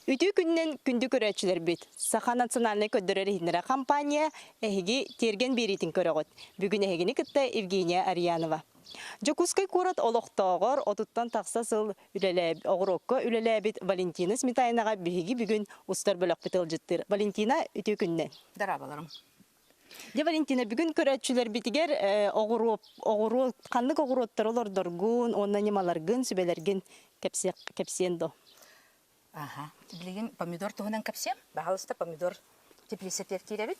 Үтүө күнүнэн күндү көрөөччүлэрбит! Саха национальнай көрдөрөр иһитиннэрэр компания эһиги тиэргэн биэриитин көрөҕүт. Бүгүн эһигини кытта Евгения Арьянова. Дьокуускай куорат олохтооҕор отуттан тахса сыл үлэлээбит, оҕуруокка үлэлээбит Валентина Сметаинаҕа биһиги бүгүн устар бөлөхпүт ыалдьыттыыр. Валентина, үтүө күнүнэн! Дорооболоруҥ. Дьэ, Валентина, бүгүн көрөөччүлэрбитигэр оҕуруот, оҕуруот, ханнык оҕуруоттары олордоргун уонна ньымаларгын, сүбэлэргин кэпсиэн дуо? Аха. Билигин помидор туһунан кэпсиэм. Баһаалыста помидор теплицэтигэр киирэбит.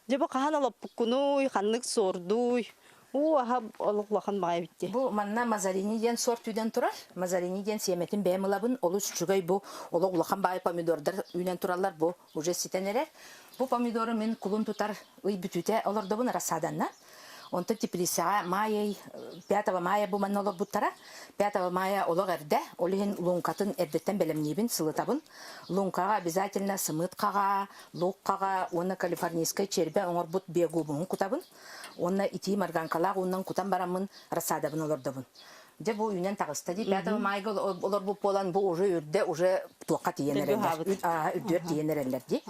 Дьэ бу хаһан олоппуккунуй, ханнык суордуй? Уу, аһа олох улахан баҕайы эбит дии. Бу манна Мазарини диэн сорт үүнэн турар. Мазарини диэн сиэмэтин бэйэм ылабын. Олус үчүгэй бу олох улахан баҕайы помидордар үүнэн тураллар. Бу уже ситэн эрэр. Бу помидору мин кулун тутар ый бүтүүтэ олордобун рассаданна. Онтон теплицаҕа маай 5 мая бу манна олорбуттара. 5 мая олох эрдэ, ол иһин луҥкатын эрдэттэн бэлэмниибин, сылытабын. Луҥкаҕа обязательно сымыыт хаҕа, лук хаҕа уонна калифорнийскай чиэрбэ оҥорбут биогубуһун кутабын. Уонна итии марганкалаах уунан кутан бараммын рассадабын олордобун. Дьэ бу үүнэн таҕыста дии. 5 майга олорбут буолан бу уже үрдэ уже туохха тиийэн эрэллэр. Үрдүөр тиийэн эрэллэр дии.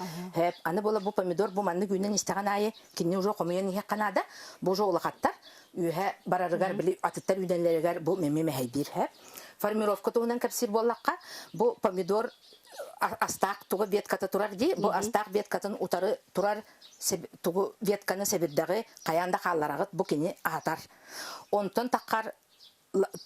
Аны буола бу помидор бу маннык үүнэн истэҕин аайы Кинини уже хомуйан иһиэххэ наада. Бу уже улахаттар үөһэ барарыгар били атыттар үүнэллэригэр бу мэмми мэһэйдиир һэ. Формировка туһунан кэпсиир буоллахха, бу помидор астаах тугу ветката турар дии, бу астаах веткатын утары турар тугу ветканы сэбирдэҕи хайаан да хааллараҕыт, бу кини аһатар. Онтон таххар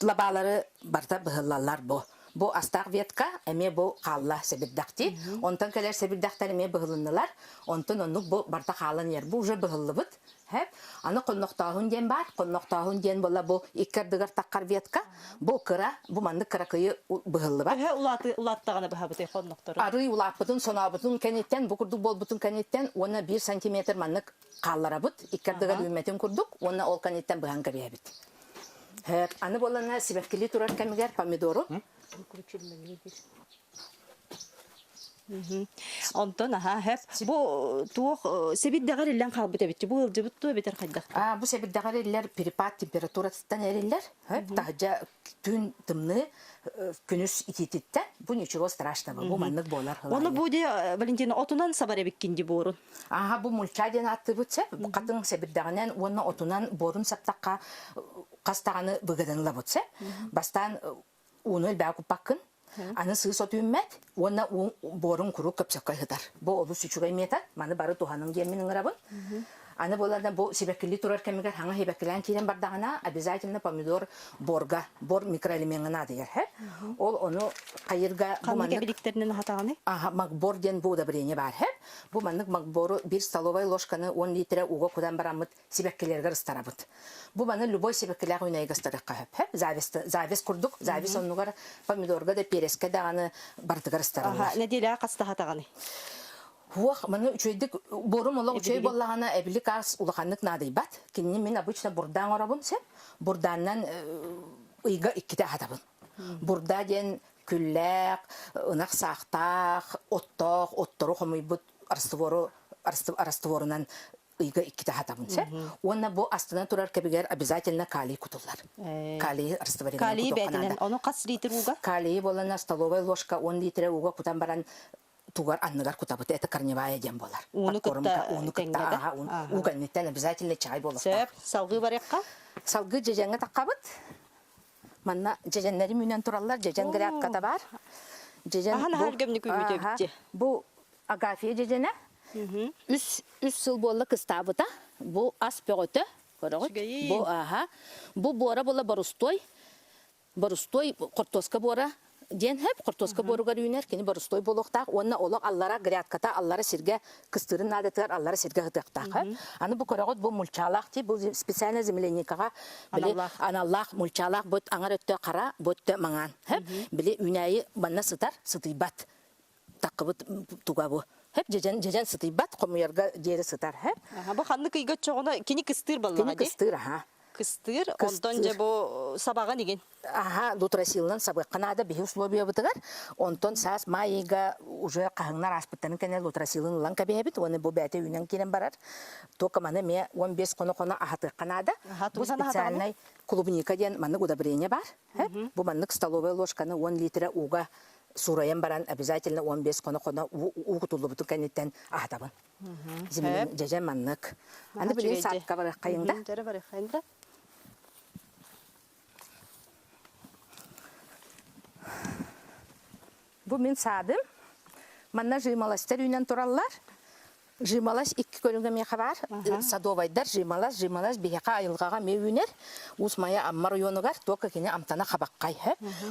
лабаалары барыта быһыллаллар бу. Бу астаах ветка эмиэ бу хаалла сэбирдэхти. Онтон кэлэр сэбирдэхтэр эмиэ быһылыннылар. Онтон оннук бу барыта хаалан иһэр. Бу уже быһыллыбыт. Хэп. Аны хоннохтооһун диэн баар. Хоннохтооһун диэн буолла бу икки ардыгар таххар ветка. Бу кыра, бу маннык кыракыйы быһыллыбат. Төһө улааттаҕына быһабытый хоннохтору? Арый улааппытын, сонообутун кэнниттэн, бу курдук буолбутун кэнниттэн уонна биир сантиметр маннык хаалларабыт. Икки ардыгар үүммэтин курдук уонна ол кэнниттэн быһан кэбиһэбит. Аны буоллана сибэккилии турар кэмигэр помидору. Онтон аһаа хэп бу туох сэбирдэҕэр иллэн хаалбыт эбит бу ыалдьыбыт дуо эбэтэр хайдах А бу сэбирдэҕэр иллэр перепад температуратыттан эриллэр. Таһырдьа түүн тымныы күнүс итиититтэн бу ничего страшного бу маннык буолар. Ону бу де Валентина отунан сабар эбиккин ди буорун. Ааһа бу мульча диэн ааттыыбыт сөп. Хатыҥ сэбирдэҕинэн уонна отунан буорун саптахха хас даҕаны быгыданылабыт сөп. Бастаан ууну элбэҕи куппаккын. Аны сыыс от үүммэт уонна уу буорун куруук көпсөккө ыһытар. Бу олус үчүгэй метод. Маны бары туһаныҥ диэммин ыҥырабын. Аны буоларда бу сибэккилии турар кэмигэр хаҥа сибэккилээн киирэн бардаҕына обязательно помидор борга, бор микроэлемеҥҥэ наадыйар. Ол ону хайырга бу Ханнык маннык эбиликтэринэн аһатаҕыный? Аха, макбор диэн бу удобрение баар. Бу маннык макбору биир столовай ложканы 10 литра ууга кутан бараммыт сибэккилэригэр ыстарабыт. Бу маны любой сибэккилээх үүнээйигэ ыстарыахха сөп. Зависть, зависть курдук, зависть оннугар помидорга да перецкэ даҕаны барытыгар ыстараллар. Аха, нэдиэлэҕэ хастаһатаҕыный? Хуох, маны үчүгэйдик борум олох үчүгэй буоллаҕына эбилик ас улаханнык наадыйбат. Кинини мин обычно бурдаан оҥоробун сөп. Бурдааннан ыйга иккитэ аһатабын. Бурда диэн күллээх, ынах саахтаах, оттоох, оттору хомуйбут раствору растворунан ыйга иккитэ аһатабын сөп. Уонна бу астынан турар кэбигэр обязательно калий кутуллар. Калий растворенный Калий бээтинэн ону хас литр ууга? Калийы буолана столовая ложка 10 литр ууга кутан баран тугар анныгар кутабыт это корневая диэн буолар. Ууну кытта ууну кытта уу кэнниттэн обязательно чай буолуохтаах. Сөп. Салгыы барыахха. Салгыы дьэдьэҥҥэ таххабыт. Манна дьэдьэннэрим үүнэн тураллар, дьэдьэн грядката баар. Дьэдьэн Ахан аһар гэмник үүммүт эбит Бу Агафья дьэдьэнэ. Үс үс сыл буолла кыстаабыта. Бу ас бөҕөтө. Көрөҕүт? Бу аха. Бу буора була борустуой. Борустуой хортуоска буора диэн хэп хортуоска буоругар үүнэр кини борустуой буолуохтаах уонна олох аллара грядката аллара сиргэ кыстыырын наадатыгар аллара сиргэ ытыахтаах. Аны бу көрөҕүт бу мульчалаах ти бу специально земляникаҕа били аналлаах мульчалаах бу аҥар өттө хара бу өттө маҥан. Били үүнээйи манна сытар сытыйбат таккыбыт туга бу. Хэп дьэдьэн дьэдьэн сытыйбат хомуйарга диэри сытар хэп. Бу ханнык ыйга оччоҕуна кини кыстыыр баллаҕа Кини кыстыыр аха. Кыстыыр, онтон дьэ бу сабаҕын игин. Аха, лутрасилынан сабыахха наада биһи условиябытыгар. Онтон саас маай ыйга уже хаһыҥнар ааспыттарын кэннэ лутрасилын ылан кэбиһэбит уонна бу бэйэтэ үүнэн киирэн барар. Только маны эмиэ 15 хоно-хоно аһатыахха наада. Бу специальный клубника диэн маннык удобрение баар. Бу маннык столовая ложканы 10 литра ууга Суурайан баран обязательно 15 хоно-хоно уу кутуллубутун кэнниттэн аһатабын. Зимин дьэдьэн маннык. Аны билин саадка барыаххайыҥ да? Дьэрэ барыаххайыҥ да? Бу мин саадым. Манна жимолостар үүнэн тураллар. Жимолость икки көрүҥэ миэхэ баар. Садовайдар жимолость, жимолость биһиэхэ айылҕаҕа эмиэ үүнэр. Уус Майа Амма оройуонугар только кини амтана хабаххай.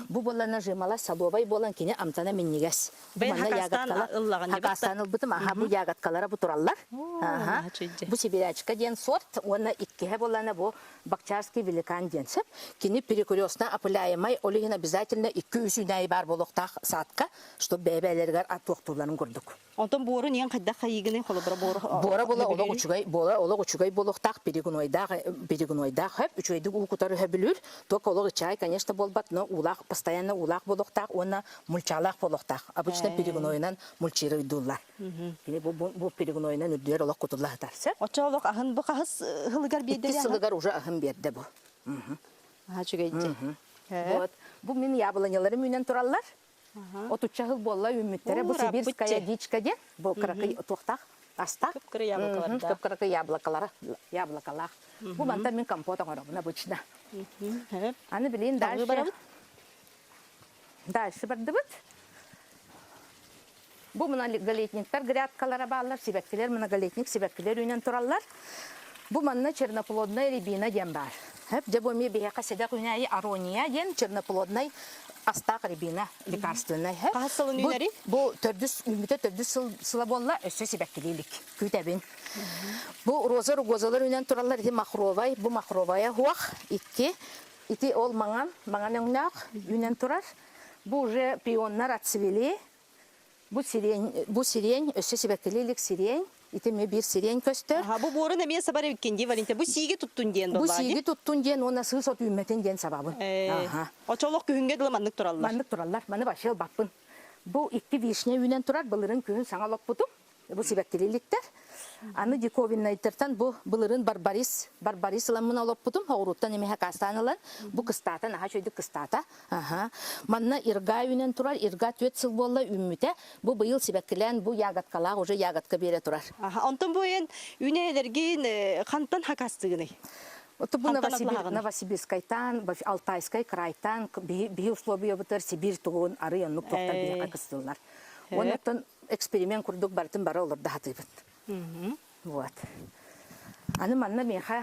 Бу буоллана жимолость садовай буолан кини амтана минньигэс. Бэйэн Манна хакастаан ягодкалар ыллаҕын хакастаан ылбытым. Аха бу ягодкалара бу тураллар. Аха. Бу сибирячка диэн сорт уонна иккиһэ буоллана бу Бакчарский великан диэн сөп. Кини перекрестно опыляемай, ол иһин обязательно икки-үс үүнээйи баар буолуохтаах саадка, чтобы бэйэ-бэйэлэригэр туохтуулларын курдук. Онтон буорун иэн хайдах хайыгыный холобура буору Буора була олох үчүгэй, буора олох үчүгэй буолуохтаах, перегнойдаах, перегнойдаах хөп, үчүгэйдик уу кутар өһөбүлүүр. Только олох ичай, конечно, буолбат, но уулаах, постоянно уулаах буолуохтаах уонна мульчалаах буолуохтаах. Обычно перегнойунан мульчируйдууллар. Кини бу, бу, бу перегнойунан үрдүгэр олох кутулла сытар. Сөп? Оччо олох аһын бу хаһыс сылыгар биэрдэ Иккис сылыгар уже аһын биэрдэ бу. Аха үчүгэйди. Вот. Бу мин яблоняларым үүнэн тураллар. Отучча сыл буолла үүммүттэрэ. Бу сибирская дичка диэн. Бу кыракый туохтаах астаах. Кып-кыра яблокалардаах. Кып-кыракый яблокалара, яблокалаах. Бу мантан мин компот оҥоробун обычно. Аны билин дальше. Дальше бардыбыт. Бу многолетниктар грядкалара бааллар, сибэккилэр многолетник сибэккилэр үүнэн тураллар. Бу манна черноплодная рябина диэн баар. Дьэ бу эмиэ биһиэхэ сэдэх үүнээйи арония диэн черноплоднай астаах рябина лекарственнай. Хаһыс сылын үүнэрий? Бу төрдүс үүммүтэ төрдүс сыл сыла буолла, өссө сибэккилии илик. Күүтэбин. Бу роза ругозалар үүнэн тураллар, ити махровай, бу махровая хуох, икки. Ити ол маҥан, маҥан өҥнөөх үүнэн турар. Бу уже пионнар отцвели. Бу сирень, бу сирень, өссө сибэккилии илик сирень. Ити эмиэ биир сирень көстөр. Аха, бу буорун эмиэ сабар эбиккин дии, Валентина. Бу сииги туттун диэн Бу буоллаҕа дии. сииги туттун диэн уонна сыыс от үүммэтин диэн сабабын. Аха. Очолох күһүҥҥэ дылы маннык тураллар. Маннык тураллар. Маны вообще ылбаппын. Бу икки вишня үүнэн турар, былырын күһүн саҥа олоппутум. Бу сибэккилииликтэр. Аны диковиннайтартан бу былырын барбарис, барбарис ыламмын олоппутум, оҕуруттан эмиэ хакаастаан ылан, бу кыстаата, наһаа үчүгэйдик кыстаата. Аха. Манна ирга үүнэн турар, ирга түөрт сыл буолла үүммүтэ. Бу быйыл сибэккилээн бу ягодкалаах уже ягодка биэрэ турар. Аха, онтон бу эн үүнээлэргин хантан хакастыгыный? Вот бу Новосибирскайтан, Алтайскай крайтан биһи условиябытыгар Сибирь тугун арый оннук туохтар биһиэхэ кыстыыллар. Оннуктан эксперимент курдук барытын бары олордо сатыыбыт. Вот. Аны манна миэхэ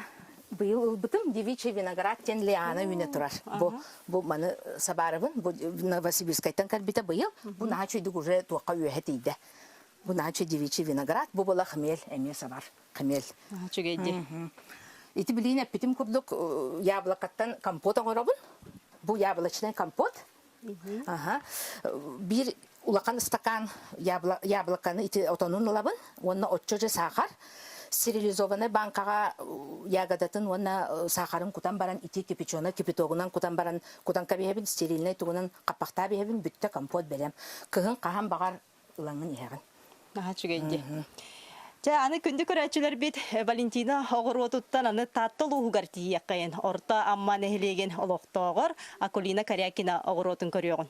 быйыл ылбытым девичий виноград диэн лиана үүнэ турар. Бу бу маны сабаарыбын бу Новосибирскайтан кэлбитэ быйыл. Бу наһаа үчүгүйдүк уже туохха үөһэ тиийдэ. Бу наһаа үчүгэй девичий виноград. Бу была хмель эмиэ сабар хмель. Үчүгэй дии. Ити билиин эппитим курдук яблокоттан компот оҥоробун. Бу яблочный компот. Аха. Биир улахан ыстакаан яблоканы ити отонун ылабын уонна оччо же саахар стерилизованный банкаҕа ягодатын уонна саахарын кутан баран ити кипяченый кипятогунан кутан баран кутан кэбиһэбин стерильнай тугунан хаппахтаа биһэбин бүттэ компот бэлэм кыһын хаһан баҕар ылаҥҥын иһэҕин Наһаа үчүгэй дии. Чэ, аны күндү көрөөччүлэрбит Валентина оҕуруотуттан аны Таатта улууһугар тиийиэххэйин. Орто Амма нэһилиэгин олохтооҕор Акулина Корякина оҕуруотун көрүөҕүн.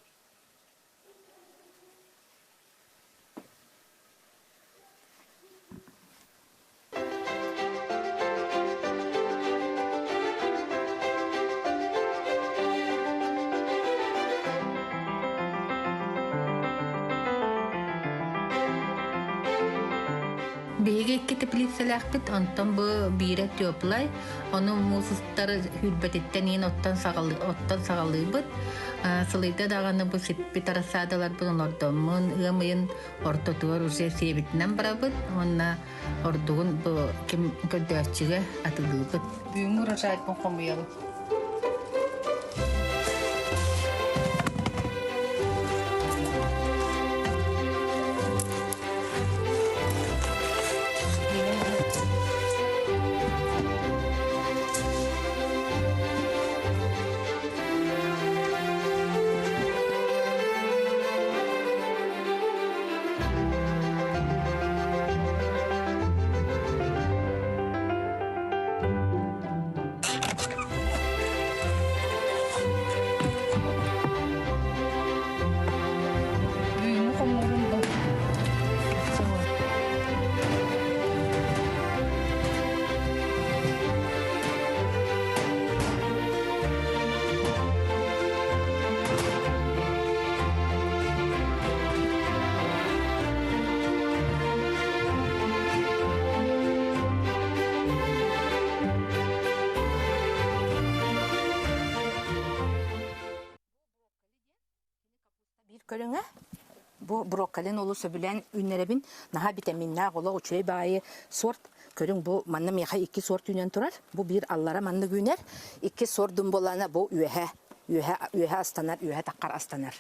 Биһиги икки теплицэлээхпит, онтон бу биирэ теплай, ону муус устар сүүрбэтиттэн иин оттон оттон саҕалыыбыт. Сылыйда даҕаны бу сиппит рассадаларбын олордоммун, ыам ыйын ортотугар уже сиэбитинэн барабыт уонна ордугун бу ким көрдөөччүгэ атылыыбыт. Бүгүҥҥү урожайбын хомуйабын. Көрүҥэ бу брокколин олус сөбүлээн үүннэрэбин. Наһаа битэмииннээх олох үчүгэй баайы сорт. Көрүҥ бу манна миэхэ икки сорт үүнэн турар. Бу биир аллара маннык үүнэр. Икки сордун буоллаҕына бу үөһэ үөһэ үөһэ астанар, үөһэ таххар астанар.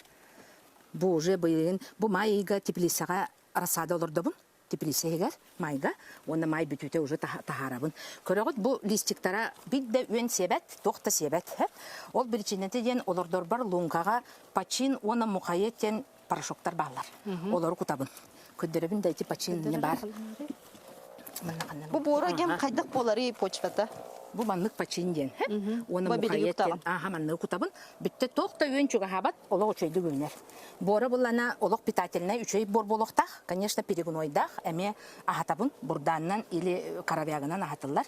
Бу уже быйылын бу маай ыйга теплицаҕа рассада олордобун. Теплица иһигэр майга уонна маай бүтүүтэ уже таһаарабын. Көрөҕүт бу листиктара бит да үөн сиэбэт, туох да сиэбэт. Ол биричиинэтэ диэн олордорбор луҥкаҕа почин уонна мухае диэн порошоктар бааллар. Олору кутабын. Көрдөрөбүн да ити почин не баар. Бу буора диэн хайдах буоларый почвата? Бу маннык почин диэн. Уонна мухае диэн. Аха маннык кутабын. Бүттэ туох да үөн чугаһаабат, олох үчүгэйдик үүнэр. Буора буллана олох питательнай үчүгэй буор буолуохтаах. Конечно, перегнойдаах эмиэ аһатабын. Бурдаанынан или коровягынан аһатыллар.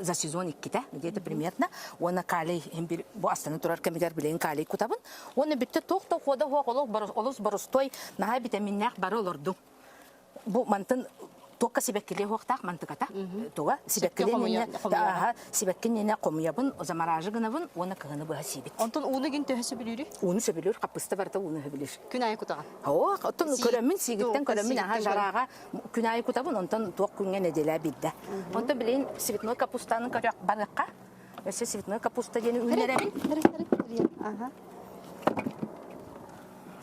За сезон иккитэ, где-то примерно. Уонна калий бир бу астана турар кэмигэр билигин калий кутабын. Уонна бүттэ туох да ухода суох олох олус боростуой наһаа битэминнээх бары олордум. Бу мантын туокка сибэккилиэ уохтаах мантыката туга сибэккилиэ сибэккиннэ хомуйабын заморажы гынабын уонна кыһыны быһа сиибит. Онтон ууну гин төһө сөбүлүүрүй? Ууну сөбүлүүр, хаппыста барыта ууну сөбүлүүр. Күн аайы кутаҕын? Оо, оттон көрөммүн сиигиттэн көрөммүн аха жараҕа күн аайы кутабын, онтон туох күҥҥэ нэдиэлэ биирдэ. Онтон билигин цветной капустаны көрөх барыахха. Өссө цветной капуста диэни үүннэрэбин. Аха.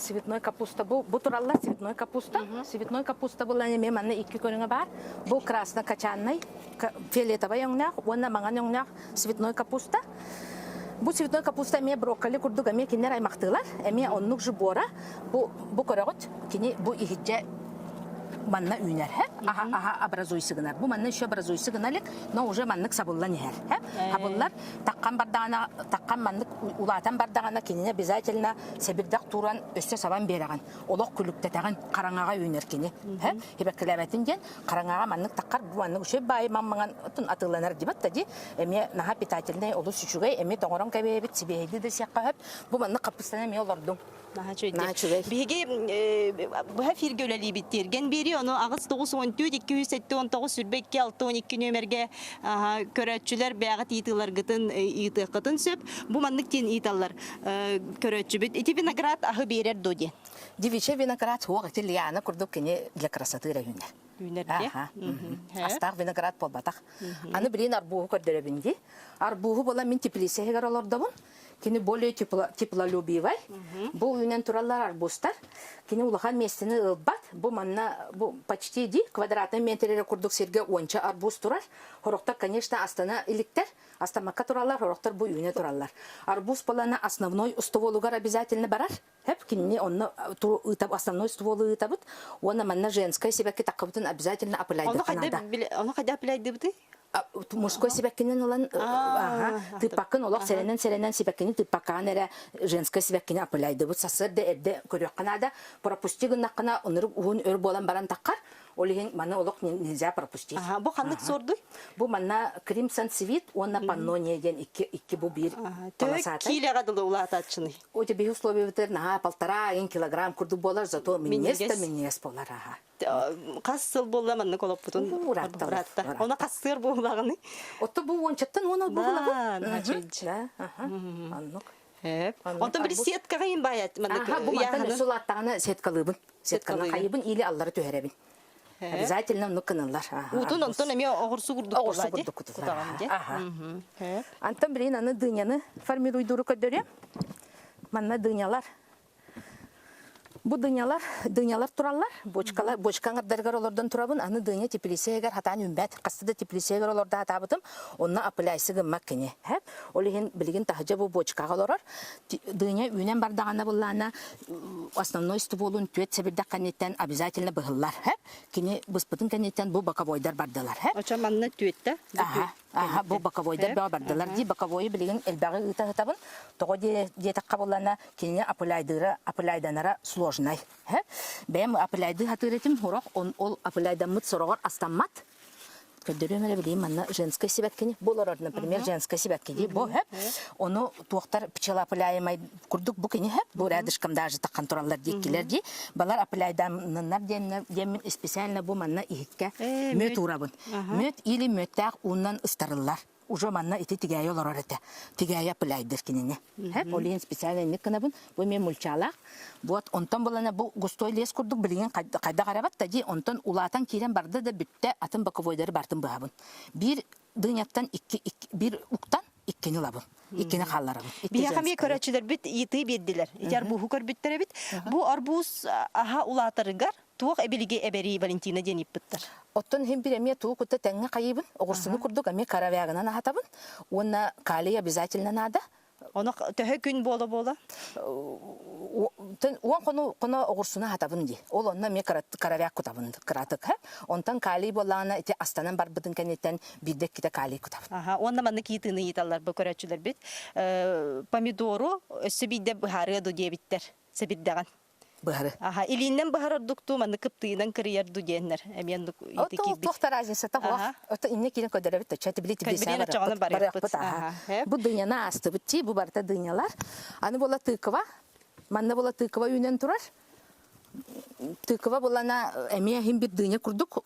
Цветной капуста бу бу тураллар цветной капуста. Цветной капуста буолан эмиэ манна икки көрүҥэ баар. Бу красно-качанный, фиолетовай өҥнөөх уонна маҥан өҥнөөх цветной капуста. Бу цветной капуста эмиэ брокколи курдук эмиэ кинилэр аймахтыылар. Эмиэ оннук же буора. Бу бу көрөҕүт кини бу иһирдьэ манна үүнэр һэ аха аха образуйсы гынар бу манна еще образуйсы гына илик но уже маннык сабыллан иһэр һэ хабыллар таххан бардаҕына таххан маннык улаатан бардаҕына кинини обязательно сэбирдэх тууран өссө сабан биэрэҕин олох күлүктэтэҕин хараҥаҕа үүнэр кини һэ хибэккилээбэтин диэн хараҥаҕа маннык таххар бу маннык үчүгэй баайы маммаҥан отун атыыланар дибат да ди эмиэ наһаа питательнай олус үчүгэй эмиэ тоҥорон кэбиһэбит сибиэһэйдии да сиэххэ сөп бу маннык хаппыстана эмиэ олордум Наһаа үчүгэй. Биһиги быһа эфиргэ үлэлиибит тиэргэн биэрии, ону 8 94 279 22 62 нүөмэргэ көрөөччүлэр бэйэҕит ыйытыыларгытын ыытыаххытын сөп. Бу маннык диэн ыйыталлар көрөөччүбүт. Ити виноград аһы биэрэр дуо диэн? Девичья виноград суох ити лиана курдук кини для красоты эрэ үүнэр. Үүнэр дии. Астаах виноград буолбатах. Аны билин арбуһу көрдөрөбүн дии. Арбуһу буолан мин теплицэһигэр олордобун. Кини более теплолюбивай. Бу үүнэн тураллар арбузтар. Кини улахан миэстэни ылбат. Бу манна бу почти ди квадратный метр курдук сиргэ уонча арбуз турар. Хорохтор, конечно, астана иликтер. Астамакка тураллар, хорохтор бу үүнэ тураллар. Арбуз полана основной стволугар обязательно барар. Хеп кинини онно ыытап основной стволу ыытабыт. Уонна манна женская сибэкки таккыбытын обязательно опыляйдык надо. Ону хайда опыляйдыбытый? Мужской сибэккинен ылан тыппаккын олох сэрэнэн сэрэнэн сибэккини тыппаккаан эрэ женскай сибэккини опыляйдыбыт сарсыарда эрдэ көрүөххэ наада пропусти гыннаххына ынырык уһун өр буолан баран таххар ол иһин маны олох нельзя пропустить бу ханнык сордуй бу манна Crimson Sweet уонна Паннония диэн икки икки бу биир полосатай киилэҕэ дылы улаатааччыный Ути биһи условиябытыгар наһаа полтора килограмм курдук буолар зато минньигэс да минньигэс буолар аха Хас сыл буолла маннык олоппутун? Уратта. Оны хас сыыр буоллаҕыный? Отто бу уончаттан уон буоллаҕын. Оннук. Онтон били сеткаҕа ин баайат маннык. Бу мантан өссө улааттаҕына сеткалыыбын. Сетканы хайыбын или аллары түһэрэбин. Обязательно оннук гыналлар. Утун онтон эмиэ оҕурсу курдук Оҕурсу курдук кутуллар. Антон билин аны дыняны формируйдуру көрдөрүөм. Манна дынялар Бу дынялар, дынялар тураллар, бочкалар, бочка аҥардарыгар олордон турабын, аны дыня теплицээгэр хатаан үүммэт. Хаста да теплицээгэр олордо хатаабытым, онно опыляйсы гыммат кини. Ол иһин билигин таһдьа бу бочкаҕа олорор. Дыня үүнэн бардаҕына буллаана основной стволун түөт сэбирдэх кэнниттэн обязательно быһыллар. Кини быспытын кэнниттэн бу боковойдар бардылар. Очо манна түөттэ? Аха, бу боковойдар бөҕө бардылар дии. Боковойу билигин элбэҕи ыыта сытабын. Тоҕо диэтэххэ буллана кинини опыляйдыыра, опыляйданара сложнай. Бэйэм опыляйдыы сатыыр этим, сорох ол опыляйдаммыт сороҕор астаммат. Көрдөрүөм эрэ билигин манна женскай сибэккини. Бу олорор, например, женскай сибэкки дии. Бу хөп. Ону туохтар пчелоопыляемай курдук бу кини хөп. Бу рядышком даже таххан тураллар диэккилэр дии. Балар опыляйданныннар диэн специально бу манна иһиккэ мүөт уурабын. Мүөт или мүөттээх уунан ыстарыллар. Уже манна ити тигээйи олорор этэ. Тигээйи апыляйдыр кинини. Ол иһин специально инник гынабын. Бу эмиэ мульчалаах. Вот онтон булана бу густой лес курдук билигин хайдах арабат да дии онтон улаатан киирэн барда да бүттэ атын боковойдары бартын быһабын. Биир дыняттан икки, икки биир уктан иккини ылабын. Иккини хаалларабын. Биһиэхэ эмиэ көрөөччүлэрбит ыйытыы биэрдилэр. Ити арбууһу көрбүттэр эбит. Бу арбуз аһа улаатарыгар туох эбилиги эбэрий Валентина диэн ыйыппыттар. Оттон иһин бир эмиэ туу кутта тэҥҥэ хайыыбын, оҕурсуну курдук эмиэ каравягынан аһатабын. Уонна калий обязательно надо. Ону төһө күн буола-буола? Уон хону хоно оҕурсуну аһатабын дии. Ол онно эмиэ каравяк кутабын кыратык. Онтон калий буоллаҕына ити астанан барбытын кэнниттэн биирдэ иккитэ калий кутабын. Аха, уонна маннык ыйытыыны ыйыталлар бу көрөөччүлэрбит. Помидору өссө биирдэ быһаарыа ду диэбиттэр сэбирдэҕин. Быһары. Аха, илииннэн быһар ордуктуу маннык кыптыйынан кырыйар ду диэннэр эмиэ оннук ыйытыы киирбит. Туох да разницата суох. Ото инне киирэн көрдөрөбүт да чэ били Билиэн оччоҕуна барыахпыт. Аха. Бу дыняны аастыбыт дии, бу барыта дынялар. Аны буола тыква. Манна буола тыква үүнэн турар. Тыква булана эмиэ иһин бир дыня курдук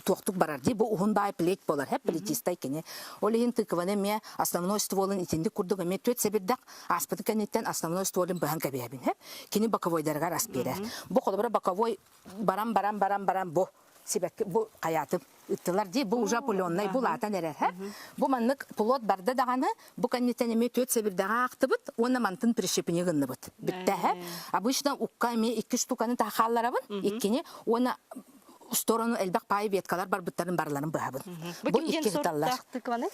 туохтук барар дии. Бу уһун баай плеть болар, хеп плетистай кини. Ол иһин тыкваны эмиэ основной стволун итинник курдук эмиэ түөт сэбирдэх ааспыты кэнниттэн основной стволун быһан кэбиһэбин хеп. Кини боковойдарыгар ас биэрэр. Бу холобура боковой баран баран баран баран бу сибэкки бу хайаатым ыттылар дии бу уже определенный бу лаатан эрэр хэ бу маннык плод барда даҕаны бу кэнниттэн эмиэ түөрт сэбирдэҕи аахтыбыт уонна мантын прищепни гынныбыт бүттэ хэ обычно укка эмиэ икки штуканы таахаалларабын иккини уонна сторону элбэх паай веткалар барбыттарын барыларын быһабын бу икки тыкваны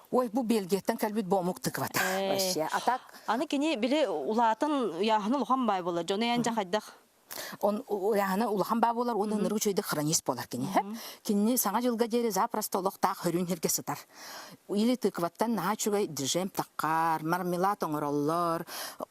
Ой, бу Бельгияттан кэлбит бу омук тыквата. Вообще. А так... Аны кини били улаатан уйааһына улахан баай буолар. Дьону эн хайдах Он уйааһына улахан баа буолар уонна ынырык үчүгэйдик хронист буолар кини. Кинини саҥа дьылга диэри запросто олохтоох хөрүүн сиргэ сытар. Или тыкваттан наһаа үчүгэй джем таххар, мармелад оҥороллор,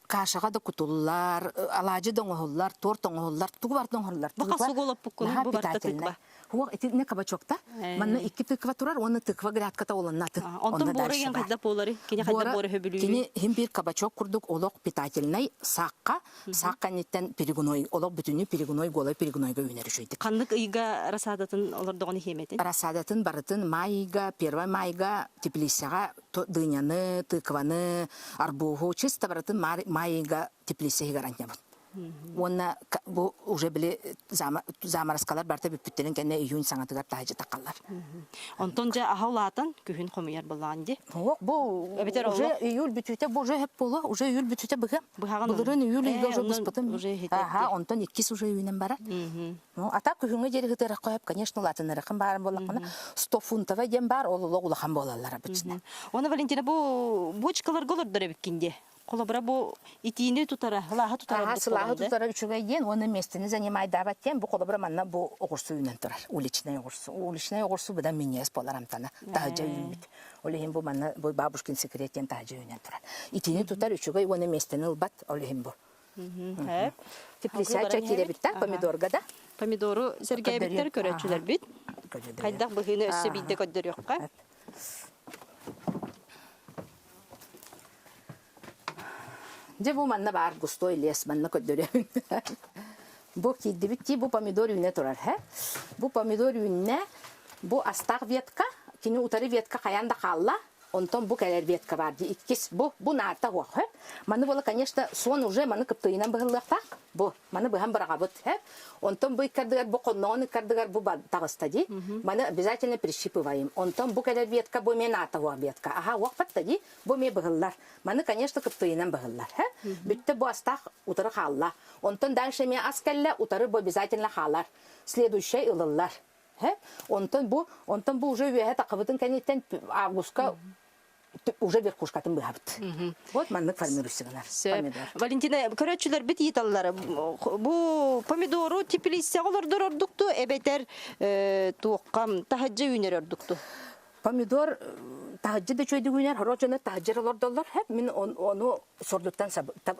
кашаҕа да кутуллар, алаадьы да оҥоһуллар, торт оҥоһуллар, тугу барытын оҥоһуллар. Бу хас сугу олоппуккун бу барыта тыква. Хуох итиннэ кабачокта. Манна икки тыква турар, уонна тыква грядката олоннатын. Онтон буора ген хайда буолары? Кини хайда буора хөбүлүүрүй? Кини хим бир кабачок курдук олох питательный саакка, саак кэнниттэн перегной, олох бүтүннүү перегной голой перегнойга үүнэр үчүгдик. Ханнык ыйга рассадатын олордоҕун иһиэмэтин? Рассадатын барытын майга, первый майга теплицаҕа дыняны, тыкваны, арбуһу чисто барытын майга теплицаһыгар анньабын. Уонна бу уже били заморозкалар барыта бүппүттэрин кэннэ июнь саҥатыгар таһдьа тахаллар. Онтон дьэ аһа улаатан күһүн хомуйар былаан ди. Ох, бу Эбэтэр уже июль бүтүүтэ бу уже хөп буолуо, уже июль бүтүүтэ быһа. Быһаҕын Былырыын июль ыйга уже быспытым. Уже хитэр. Аха, онтон иккис уже үүнэн барар. Ну, а так күһүҥҥэ диэри хытыарахха хөп, конечно, улаатынарахын баарым буоллаххына, 100 фунтовай диэн баар, ол олох улахан буолаллар обычно. Оны Валентина бу бочкаларга олордор эбиккин дии. Холобура бу итиини тутара, сылааһы тутара Аха, сылааһы тутара үчүгэй диэн уонна миэстэни занимайдаабат диэн бу холобура манна бу оҕурсу үүнэн турар. Уличный оҕурсу. Уличный оҕурсу быдан минньигэс буолар амтана. Таһырдьа үүммүт. Ол иһин бу манна бу бабушкин секрет диэн таһырдьа үүнэн турар. Итиини тутар үчүгэй уонна миэстэни ылбат ол иһин бу. Теплицача киирэбиттэр помидорга да. Помидору сэргээбиттэр көрөөччүлэрбит. Хайдах быһыыны өссө биирдэ көрдөрүөххэ. Дьэ бу манна баар густой лес манна көрдөрөбүн. Бу киирдибит дии бу помидор үүнэ турар һэ. Бу помидор үүннэ бу астаах ветка кини утары ветка хайаан да хаалла онтон бу кэлэр ветка баар дии иккис бу бу наарта уох һэ. Маны буола конечно суон уже маны кыптыйынан быһыллыахтаах бу Маны быһан быраҕабыт. Онтон бу иккардыгар бу хонноҕун иккардыгар бу таҕыста дии. Маны обязательно прищипываем. Онтон бу кэлэр ветка бу эмиэ наата ветка. Аха уохпат да дии. Бу эмиэ быһыллар. Маны, конечно, кыптыйынан быһыллар. Бүттэ бу астаах утары хаалла. Онтон дальше эмиэ ас кэллэ, утары бу обязательно хаалар. Следующий ылыллар. Онтон бу, онтон бу уже үөһэ тахыбытын кэнниттэн августка уже верхушкатын быһабыт. Вот маннык формируйсыгынар помидор. Валентина, көрөөччүлэрбит ыйыталлар. Бу помидору теплицэҕэ олордор ордукту эбэтэр туохха таһырдьа үүнэр ордукту? Помидор таһырдьа да үчүгэйдик үүнэр, хоро дьоно таһырдьа олордоллор. Мин ону сордуттан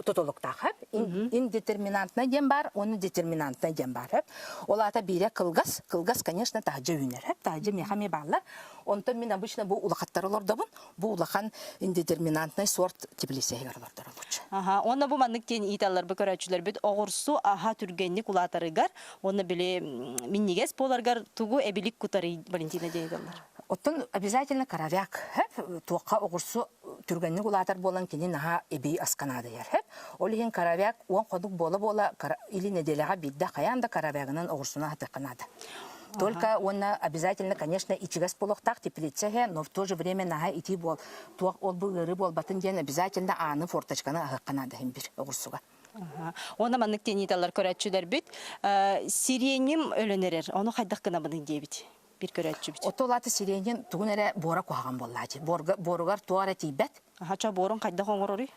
тутулуктаах. Индетерминантнай диэн баар, уонна детерминантнай диэн баар. Ол аата биирэ кылгас, кылгас, конечно, таһырдьа үүнэр. Таһырдьа миэхэ эмиэ бааллар. Онтон мин обычно бу улахаттары олордобун. Бу улахан индетерминантнай сорт теплицэһигэр олордор олуччу. Аха, уонна бу маннык диэн ииталларбы көрөөччүлэрбит оҕурсу аһа түргэнник улаатарыгар уонна били минньигэс буоларгар тугу эбилик кутарый Валентина диэн ыыталлар. Оттон обязательно коровяк, хэп, туохха оҕурсу түргэнник улаатар буолан кини наһаа эбии аска наадыйар, хэп. Ол иһин коровяк уон хонук буола-буола или нэдиэлэҕэ биирдэ хайаан да коровягынан оҕурсуну аһатыахха наада. Только уонна обязательно, конечно, ичигэс буолуохтаах теплица иһэ, но в то же время наһаа итии буол, туох ол бу ыарыы буолбатын диэн обязательно ааны форточканы аһыахха наада иһин бир оҕурсуга. Уонна маннык тиэниталлар көрөөччүлэрбит сиреним өлөн эрэр, ону хайдах гынабыный диэбит бир көрөөччүбүт. Оту латы сиренин тугун эрэ буора куһаҕан буоллаачы. Буоругар туох эрэ тиийбэт. Аха, буорун хайдах оҥороруй?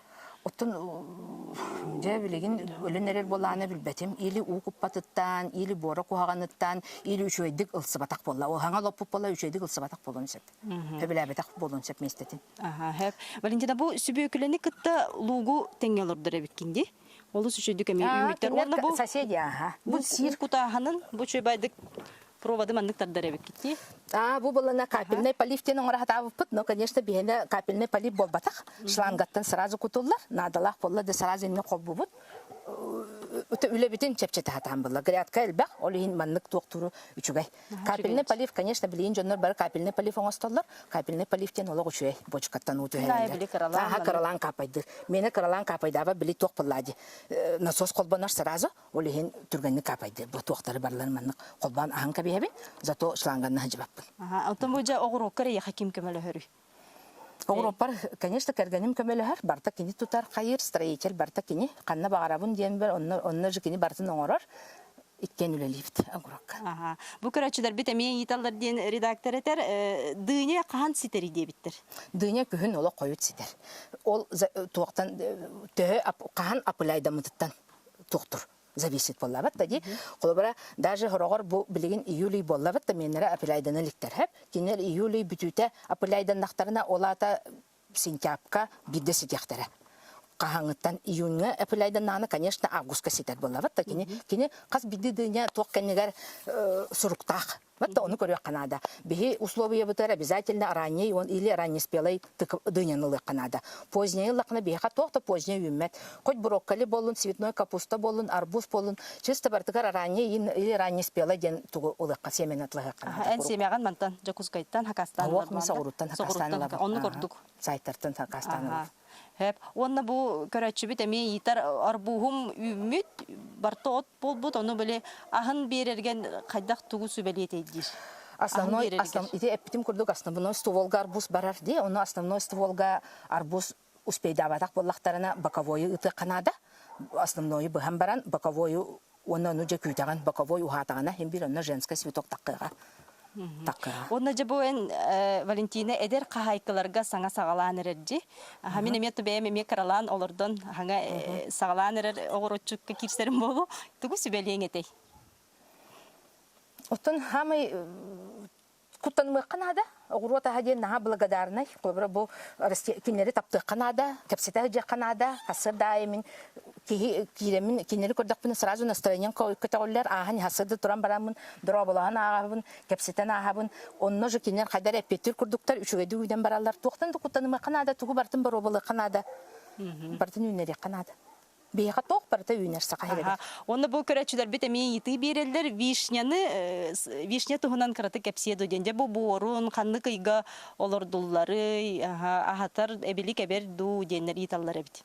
Оттон дьэ билигин өлөн эрэр буоллаҕына билбэтим. Или уу куппатыттан, или буора куһаҕаныттан, или үчүгэйдик ылсыбатах буолла. Хаҥа лоппут буолла үчүгэйдик ылсыбатах буолуон сөп. Сөбүлээбэтэх буолуон сөп миэстэтин. Аха, хөп. Валентина, бу сүбүөкүлэни кытта луугу тэҥҥэ олордор эбиккин дии? Олус үчүгэйдик эмиэ үүммүттэр. Уонна бу соседи, аха. Бу сиир кутааһынын бу үчүгэйдик проводы маннык тардар эбиккит дии. А, бу булана капельный полив диэн оҥоро сатаабыппыт, но, конечно, биһиэнэ капельный полив буолбатах. Шлангаттан сразу кутуллар, наадалаах буолла да сразу иннэ холбубут. Үлэбитин чэпчэтэ сатаан булла. Грядка элбэх, ол иһин маннык туохтууру үчүгэй. Капельный полив, конечно, билигин дьоннор бары капельный полив оҥостоллор. Капельный полив диэн олох үчүгэй бочкаттан уу түһэрэллэр. Аха, кыралаан капайдыр. Миэнэ кыралаан капайдаабат били туох буоллаа дии. Насос холбонор сразу, ол иһин түргэнник капайдыр. Бу туохтары барыларын маннык холбоон аһан кэбиһэбин, зато шланганна сылдьыбаппын. Оттон бу дьэ оҕуруокка эрэ эйиэхэ ким көмөлөһөрүй? Оҕуруоппар, конечно, кэргэним көмөлөһөр, барыта кини тутар хайыыр, строитель барыта кини. Ханна баҕарабын диэн бэр, онно, онно же кини барытын оҥорор. Иккиэн үлэлиибит оҕуруокка. Аха. Бу көрөөччүлэрбит эмиэ ыйыталлар диэн редактор этэр. Дыня хаһан ситэри диэбиттэр. Дыня күһүн олох хойут ситэр. Ол туохтан төһө хаһан апыляйдаммытыттан туохтур зависит буоллабат да дии. Холобура, даже хороҕор бу билигин июль буоллабат да миэннэрэ апыляйдана иликтэр хэп. Кинилэр июль бүтүүтэ апыляйданнахтарына ол аата сентябрька биирдэ ситиэхтэрэ. Хаһааҥҥыттан июньҥа апыляйданнаҕына, конечно, августка ситэр буоллабат да кини кини хас биирдии дыня туох кэннигэр суруктаах. Вот ону көрүөххэ наада. Биһи условиябытыгар обязательно ранний он или раннеспелый дыняны ылыахха наада. Поздний ыллахына биһиэхэ туох да поздний үүммэт. Хоть брокколи буоллун, цветной капуста буоллун, арбуз буоллун, чисто бартыгар ранний или раннеспелый диэн тугу ылыахха, семена ылыахха наада. Эн семяҕын мантан Дьокуускайтан Хакастан Оһох мин соҕуруттан Хакастан ылабын. Оннук ордук. Сайтартан Хакастан ылабын. Хөп. Уонна бу көрөөччүбүт эмиэ ыйытар арбуһум үүммүт, барта от буолбут, ону били аһын биэрэргэн хайдах тугу сүбэлиэтэй диир. Основной, основ, ити эппитим курдук основной стволга арбуз барар дии, ону основной стволга арбуз успейдаабатах буоллахтарына боковойу ытыахха наада. Основнойу быһан баран боковойу уонна ону дьэ күүтэҕин боковой уһаатаҕына иһин биир онно женскай цветок таккыаҕа. Уонна дьэ бу эн Валентина эдэр хаһаайкаларга саҥа саҕалаан эрэр дьи. Мин эмиэ бэйэм эмиэ кыралаан олордон хаҥа саҕалаан эрэр оҕуруччукка киирсэрим буолуо. Тугу сүбэлиэҥ этэй? Оттон хаамай куттанымыахха наада. Оҕуруот аһа диэн наһаа благодарнай. Холобура бу кинилэри таптыахха наада, кэпсэтэ сылдьыахха наада. Сарсыарда аайы мин киһи киирэммин кинилэри көрдөхпүнэ сразу настроением көтөҕүллэр, ааһан сарсыарда туран бараммын дорооболоһон ааҕабын, кэпсэтэн ааһабын. Онно же кинилэр хайдах эрэ эппиэттиир курдуктар, үчүгэйдик үүнэн бараллар. Туохтан да куттанымыахха наада, тугу барытын боруобалыахха наада. Барытын үүннэриэххэ наада. Биһиэхэ туох барыта үүнэр саха сиригэр. Уонна бу көрөөччүлэрбит эмиэ ыйытыы биэрэллэр. Вишняны, вишня туһунан кыратык кэпсиэ дуо диэн. Дьэ бу буорун ханнык ыйга олордулларый, аһатар эбилик эбэр дуу диэннэр ыйыталлар эбит.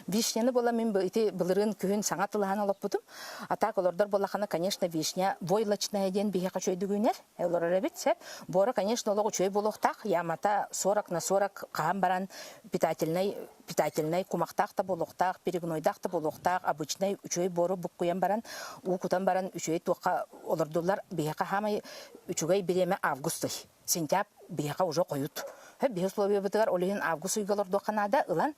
Вишняны буола мин ити былырыын күһүн саҥа тылаһан олоппутум. А так олордор буоллахына, конечно, вишня войлочная диэн биһиэхэ үчүгэйдик үүнэр. Олорор эбит сөп. Буора, конечно, олох үчүгэй буолуохтаах. Ямата 40 на 40 хаһан баран питательный питательнай кумахтаах да буолуохтаах, перегнойдаах да буолуохтаах, обычнай үчүгэй буору буккуйан баран, уу кутан баран үчүгэй туохха олордуллар. Биһиэхэ хаамай үчүгэй бириэмэ август ый. Сентябрь биһиэхэ уже хойут. Биһи условиябытыгар ол иһин август ыйга олордуохха наада ылан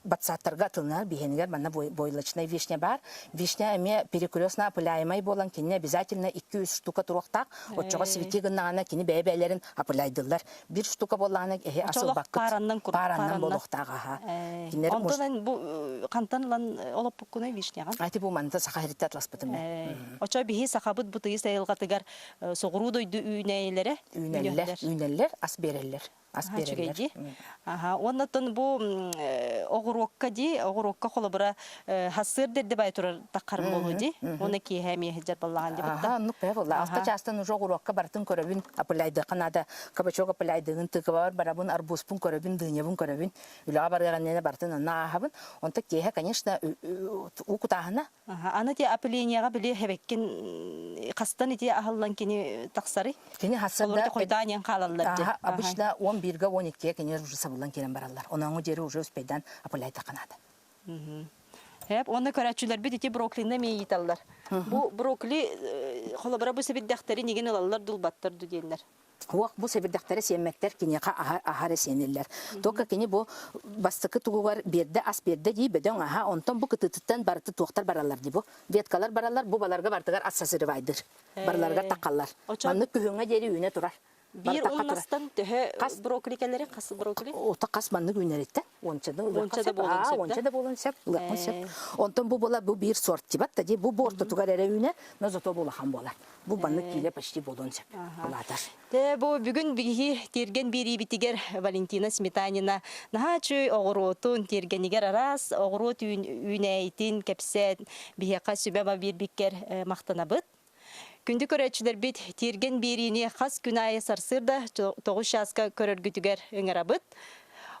батсааттарга атылынар биһиэнигэр манна войлочная вишня баар. Вишня эмиэ перекрестно опыляемай буолан кинини обязательно 2-3 штука туруохтаах. Оччоҕо свети гыннаҕына кини бэйэ-бэйэлэрин опыляйдыллар. Биир штука буоллаҕына эһи асылбаккыт. Паараннан курдук. Паараннан буолуохтаах аха. Кинилэр Онтон бу хантан ылан олоппуккунай вишняҕын? Ати бу манта саха сириттэ атласпытым. Очо биһи сахабыт бу тыйыс айылҕатыгар соҕуруу дойду үүнээйилэрэ үүнэллэр, үүнэллэр, ас биэрэллэр. Ас биэрэллэр. Үчүгэй дии. Аха, уонна бу оҕуруокка дии, оҕуруокка холобура хассыыр дэрде бай турар таххарым болу дии. Уонна киэһэ эмиэ сылдьар баллаҕан дии Аха, оннук бэйэ буолла. Алта чаастан уже оҕуруокка барытын көрөбүн, апыляйдыахха наада. Кабачок апыляйдыгын, тыкыбабар барабын, арбузпун көрөбүн, дынябын көрөбүн. Үлэҕэ барыаҕын иннинэ барытын онно ааһабын. Онто киэһэ, конечно, уу кутааһына. Аны ти опыленияҕа били хэбэккин хастан ити аһыллан кини тахсарый? Кини хасса да хойдоон иэн хаалаллар дии. Обычно 11-га 12-ге кини уже сабыллан киирэн бараллар. Онооҥу диэри уже успейдан опыляйдахха наада. Хэп, онно көрөөччүлэрбит ити брокколины эмиэ ыйыталлар. Бу брокколи холобура бу сэбирдэхтэри нигин ылаллар дулбаттар ду диэннэр. Уох бу сэбирдэхтэрэ сиэммэттэр киниэхэ аһа эрэ сиэниллэр. Только кини бу бастакы тугугар биэрдэ ас биэрдэ дии бөдөҥ аһа, онтон бу кытыытыттан барыты туохтар бараллар дии бу. Веткалар бараллар, бу баларга бартыгар ас созревайдыр. Барыларыгар таххаллар. Маннык күһүҥҥэ диэри үүнэ турар. Биир умнастан төһө хас брокколи кэлэри хас брокколи? Ота хас маннык үүнэриттэн уончаны ылыахха сөп. Аа, уонча да буолуон сөп, ылыахха сөп. Онтон бу була бу биир сорт тибат да дии бу бу ортотугар эрэ үүнэр, но зато бу улахан буолар. Бу баннык киилэ почти буолуон сөп. Улаатар. Те бу бүгүн биһи тиэргэн биэриибитигэр Валентина Сметанина наһаа үчүгэй оҕуруотун тиэргэнигэр араас оҕуруот үүнээйитин кэпсээн биһиэхэ сүбэ-ама биэрбиккэр махтанабыт. Күндү көрөөччүлэрбит, тиэргэн биэриини хас күн аайы сарсыарда 9 чааска көрөргүтүгэр ыҥырабыт.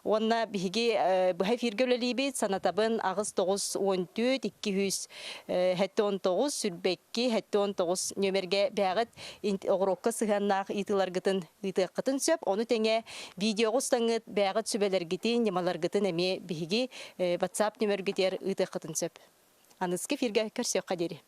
Уонна биһиги быһа эфиргэ үлэлиибит, санатабын 8 9 14 200 79 22 79 нүөмэргэ бэҕит оҕуруокка сыһыаннаах ыйытыыларгытын ыытыаххытын сөп. Ону тэҥэ видеоҕа устаҥҥыт бэҕит сүбэлэргитин, ньымаларгытын эмиэ биһиги WhatsApp нүөмэргитигэр ыытыаххытын сөп. Аныгыскы эфиргэ көрсүөххэ диэри.